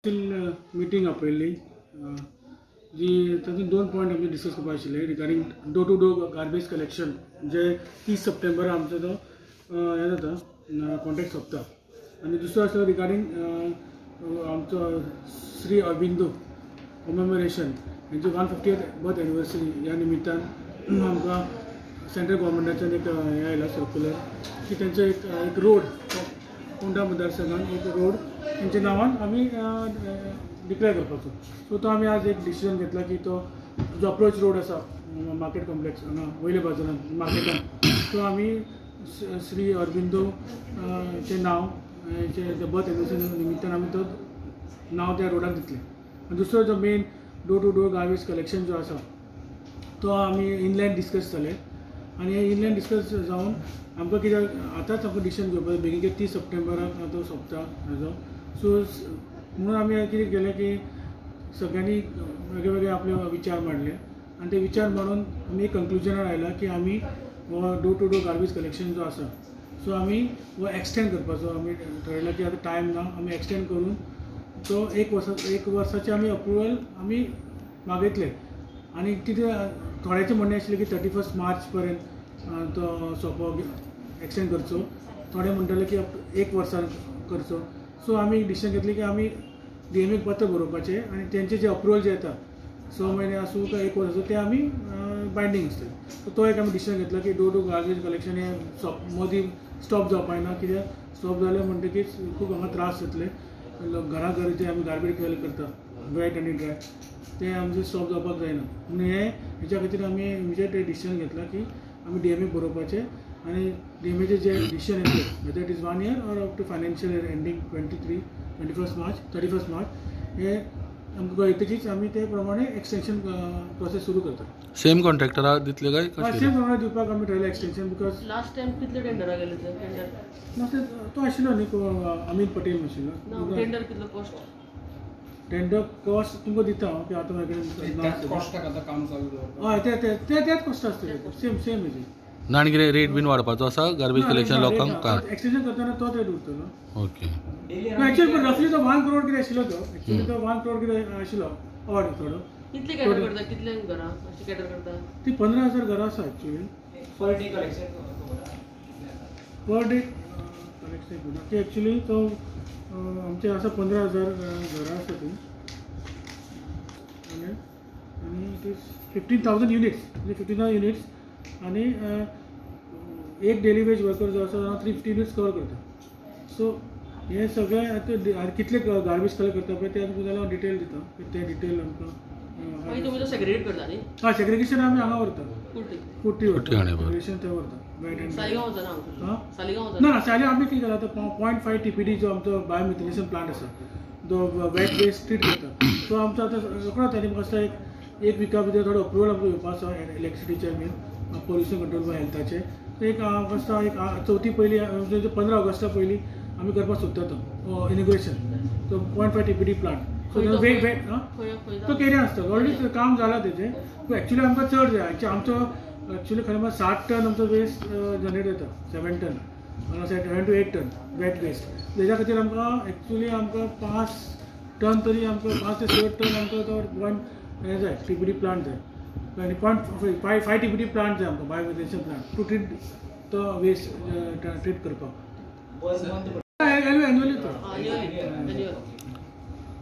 Meeting आपयल्ली जी तातूंत दोन पॉयंट आमचे डिस्कस करपा आशिल्ले regarding door to door garbage collection जे 30 सप्टेंबर आमचो तो हें जाता कॉन्ट्रॅक्ट सोंपता आनी दुसरो आसलो रिगार्डींग आमचो श्री अरबिंदो कॉमेमोरेशन हेंची 150th birth anniversary ह्या निमित्तान आमकां सेंट्रल गव्हर्मेंटाच्यान एक हें आयला सर्कुलर की तेंचो एक रोड फोंडा मतदारसंघान एक रोड तेंच्या नांवान आमी डिक्लेअर करपाचो. सो तो आमी आज एक डिसिजन घेतला की तो जो अप्रोच रोड आसा मार्केट कॉम्प्लेक्स हांगा वयल्या बाजारान मार्केटान तो आमी श्री अरबिंदो चें नांव बर्थ एनिवर्सरी निमित्तान आमी तो नांव त्या रोडाक दितले. आनी दुसरो जो main door to door garbage collection जो आसा तो आमी इनलँड डिस्कस जाले आनी हे इनलँड डिस्कस जावन आमकां कित्याक आतांच आमकां डिसिजन घेवपाक बेगीन कित्याक 30 सप्टेंबराक तो सोंपता हेजो. सो म्हणून आमी कितें केलें की सगळ्यांनी वेगळे वेगळे आपले विचार मांडले आनी ते विचार मांडून आमी एक कंक्लुजनार आयला की आमी हो door to door garbage collection जो आसा सो आमी हो एक्सटेंड करपाचो आमी ठरयलां की आतां टायम ना, आमी एक्सटेंड करून तो एक वर्साचें आमी अप्रुवल आमी मागयतले. आनी कितें थोड्याचें म्हणणें आशिल्लें की 31 मार्च पर्यंत तो सोंपो एक्सटेंड करचो, थोडे म्हणटाले की एक वर्सान करचो. सो आमी डिसिजन घेतलें की आमी डीएमएक पत्र बरोवपाचें आनी तेंचें जें अप्रुवल जें येता 6 म्हयने आसूं काय 1 वर्स आसूं तें आमी बायंडींग आसतलें. सो तो एक आमी डिसिजन घेतला की डोर टू गार्बेज कलेक्शन हें मदीं स्टॉप जावपाक ना, कित्याक स्टॉप जालें म्हणटकीच खूब हांगा त्रास जातले. घरा घर जे आमी गार्बेज कलेक्ट करता वेट आनी ड्राय तें आमचें स्टॉप जावपाक जायना. म्हणून हें हेच्या खातीर आमी इमिजिएट डिसिजन घेतला की आमी डीएमए बरोवपाचें आनी डीएमएचें जे डिसिजन येतलें whether it is 1 year or up to financial year ending 21 March 31 March हे आमकां कळटकीच आमी ते प्रमाणे एक्सटेंशन प्रोसेस सुरू करता. सेम कॉन्ट्रॅक्टराक दितले काय? सेम प्रमाणे दिवपाक आमी ठरयलें एक्सटेंशन because last time कितले टेंडराक गेले ते? लास्ट तो आशिल्लो न्ही अमीत पटेल आशिल्लो. टेंडर कितलो कॉस्ट? टेंडर कॉस्ट तुमकां दिता हांव की आतां म्हाजे कडेन कॉस्टाक आतां काम चालू दवरता. हय ते त्याच कॉस्ट आसतले सेम सेम हेजी. ना आनी कितें रेट बीन वाडपाचो आसा गार्बेज कलेक्शन लोकांक? एक्सटेंशन करतना तोच रेट उरतलो. ओके. एक्चुअली पण रफली तो 1 करोड कितें आशिल्लो तो एक्चुअली तो 1 करोड कितें आशिल्लो ऑड थोडो. कितले कॅटर करता? कितले घरां अशें कॅटर करता? ती 15,000 घरां आसा actually. Per day collection? Per day collection ती एक्चुअली तो आमचे आसा 15,000 घरां आसा ती आनी it is 15,000 units, म्हणजे 15,000 युनिट्स आनी एक डेली वेज वर्कर जो आसा 350 युनिट्स कवर करता. सो हे सगळें आतां कितले गार्बेज कलेक्ट करता पळय ते आमकां जाल्यार हांव डिटेल दिता ते डिटेल आमकां. मागीर तुमी तो सेग्रिगेट करता न्ही? हय, सेग्रिगेशन आमी हांगा व्हरता कुर्टी व्हरता, सेग्रिगेशन थंय व्हरता. सालिगांव वचना? ना ना, सालिगांव आमी कितें केलां आतां 0.5 TPD जो आमचो बायोमिथेनेशन प्लांट आसा जो वेट वेस्ट ट्रीट करता तो आमचो आतां रोखडोच आनी म्हाका दिसता एक विका भितर थोडो अप्रुवल आमकां येवपा आसा इलेक्ट्रिसिटीचे बीन पोल्युशन कंट्रोल बाय हेल्थाचे. एक म्हाका दिसता एक चवथी पयलीं 15 ऑगस्टा पयलीं आमी करपाक सोदता तो इनॉग्रेशन तो 0.5 TPD plant. So wait wait तो केन्ना आसता ऑलरेडी काम जालां तेजें. एक्चुअली आमकां चड जाय. आमचो एक्चुअली खरें म्हळ्यार 7 टन आमचो वेस्ट जनरेट जाता, 7 ton 7 to 8 ton wet waste. तेज्या खातीर आमकां एक्चुअली आमकां 5 टन तरी आमकां 5 ते 6 टन आमकां तो पॉयंट हें जाय TPD plant जाय आनी 0.5 TPD plant जाय आमकां बायोमिथेनेशन प्लांट टू ट्रीट तो वेस्ट ट्रीट करपाक एन्युअली तो.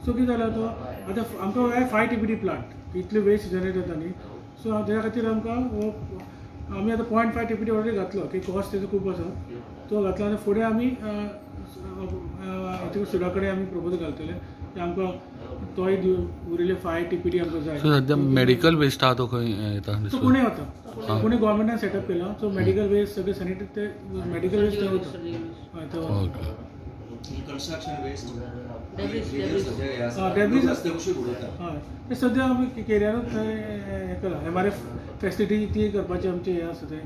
सो कितें जालें तो आतां आमकां 5 TPD plant इतले वेस्ट जनरेट जाता न्ही. सो तेज्या खातीर आमकां हो आमी आतां 0.5 TPD already घातलो की कॉस्ट तेजो खूब आसा तो घातलो आनी फुडें आमी सुडा कडेन आमी प्रपोजल घालतले की आमकां तोय उरिल्ले 5 TPD आमकां जाय. सद्या मेडिकल वेस्ट आहा तो खंय येता? तो पुणे वता, पुणे गव्हर्मेंटान सेटअप केला. सो मेडिकल वेस्ट सगळे सॅनिटरी ते मेडिकल वेस्ट थंय वता. कन्स्ट्रक्शन वेस्ट हय ते सद्या आमी केरियरूच थंय हें केलां MRF facility ती करपाची आमचें हें आसा तें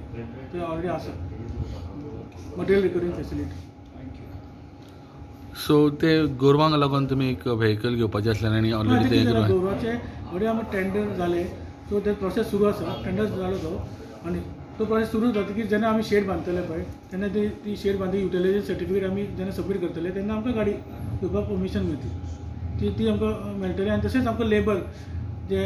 ऑलरेडी आसा मटेरियल रिकवरिंग फॅसिलिटी. सो ते गोरवांक लागून तुमी एक व्हेकल घेवपाचें आसलें आनी ऑलरेडी ते गोरवाचें ऑलरेडी आमी टेंडर जालें. सो ते प्रोसेस सुरू आसा, टेंडर जालो तो आनी तो प्रोसेस सुरू जातकीर जेन्ना आमी शेड बांदतले पळय तेन्ना ती शेड बांदली युटिलायझेशन सर्टिफिकेट आमी जेन्ना सबमीट करतले तेन्ना आमकां गाडी घेवपाक परमिशन मेळटली. ती ती आमकां मेळटली. आनी तशेंच आमकां लेबर जे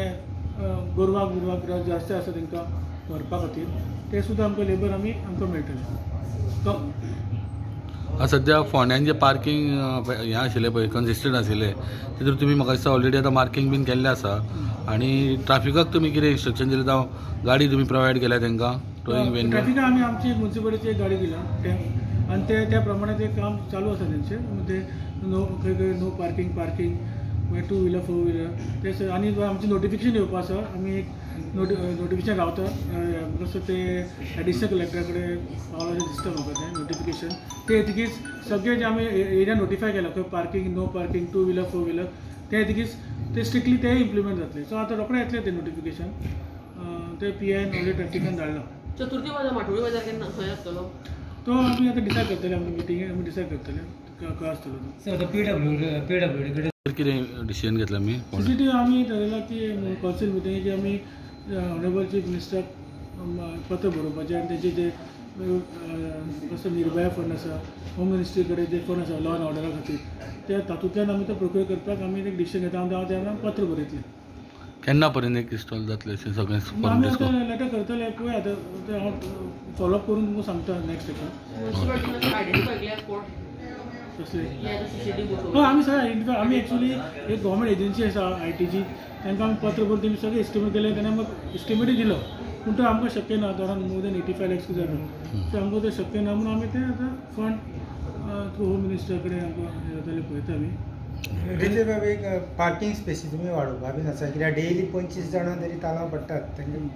गोरवाक बिरवाक जास्त आसा तांकां व्हरपा खातीर ते सुद्दां आमकां लेबर आमी आमकां मेळटले. सद्या फोंड्यान जे पार्किंग हें आशिल्लें पळय, कंजेस्टेड आशिल्लें, तितून तुमी म्हाका दिसता ऑलरेडी आतां मार्किंग बीन केल्लें आसा. आनी ट्राफिकाक तुमी कितें इन्स्ट्रक्शन दिलें, जावं गाडी तुमी प्रोवायड केल्या तांकां टोईंग वेन? ट्रॅफिकाक आमी आमची मुन्सिपालिटीची एक गाडी दिला ते आनी ते त्या प्रमाणे ते काम चालू आसा तेंचें. ते नो खंय खंय नो पार्किंग, पार्किंग मागीर टू व्हिलर, फोर व्हिलर ते. आनी आमचें नोटिफिकेशन येवपा आसा, आमी एक नोटिफिकेशन रावता कसो ते एडिशनल कलेक्टरा कडेन पावला अशें दिसता म्हाका. तें नोटिफिकेशन ते येतकीच सगळे जे आमी एरिया नोटिफाय केला खंय parking, no parking, two wheeler, four wheeler, ते येतकीच ते स्ट्रिक्टली ते इम्प्लिमेंट जातले. सो आतां रोखडें येतलें तें नोटिफिकेशन, ते पी आयन ऑलरेडी ट्रॅफिकान धाडलां. चतुर्थी बाजार, माटोळी बाजार केन्ना खंय आसतलो? तो आमी आतां डिसायड करतले, आमच्या मिटिंगेक आमी डिसायड करतले खंय आसतलो तो. सर, आतां पी डब्ल्यू डी कडेन कितें डिसिजन घेतला आमी? सीसीटीव्ही आमी ठरयलां की कौन्सिल मिटिंगेक आमी ऑनरेबल चीफ मिनिस्टराक पत्र बरोवपाचें आनी तेजे जे कसो निर्भया फंड आसा, होम मिनिस्ट्री कडेन जे फंड आसा लॉ एंड ऑर्डरा खातीर, ते तातूंतल्यान आमी तो प्रोक्युर करपाक आमी एक डिसिजन घेता आनी हांव तेन्ना पत्र बरयतलें. केन्ना पर्यंत एक इन्स्टॉल जातलें अशें सगळें? आमी आतां लेटर करतले, पळय आतां तें हांव फॉलोअप करून तुमकां सांगता नेक्स्ट हेका. म्युनिसिपालिटीन आयडेंटिफाय केल्या स्पॉट? कसले? हे आतां सीसीटीव्ही हय. बसोवप. आमी सगळें आयडेंटिफाय, आमी एक्चुली एक गव्हर्मेंट एजन्सी आसा आयटीची, तांकां आमी पत्र बरोवन तेमी सगळें एस्टिमेट केलें. ताणें आमकां एस्टिमेटूय दिलो, पूण तो आमकां शक्य ना. तो अरावंड मोर देन 85 लॅक्स जाता, सो आमकां तें शक्य ना म्हणून आमी तें आतां फंड थ्रू होम मिनिस्टर कडेन आमकां हें जातलें पळयता आमी. रितेश बाब, एक पार्किंग स्पेसी तुमी वाडोवपा बीन आसा, कित्याक डेली 25 जाणां तरी तालांव पडटात, तांकां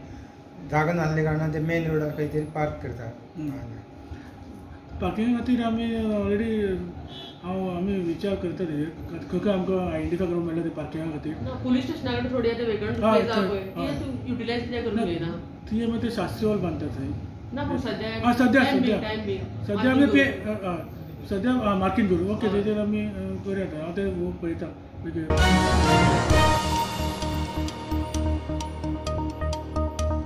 जागा नासल्या कारणान ते मेन रोडार खंय तरी पार्क करता. पार्किंगा खातीर आमी ऑलरेडी हांव आमी विचार करता तेजेर, खंय खंय आमकां आयडेंटिफाय करूंक मेळटा ते पार्किंगा खातीर. ना, पुलीस स्टेशना कडेन थोडी आतां वेकंट स्पेस आहा पळय, ती युटिलायज कित्याक करून घेयना? ती मागीर ते शास्त्री हॉल बांदता थंय. ना, पूण सद्या आं, सद्या टायम सद्या बीन, टायम बीन सद्या आमी पे सद्या मार्किंग करूं, ओके. तेजेर आमी करूया. हांव तें पळयता.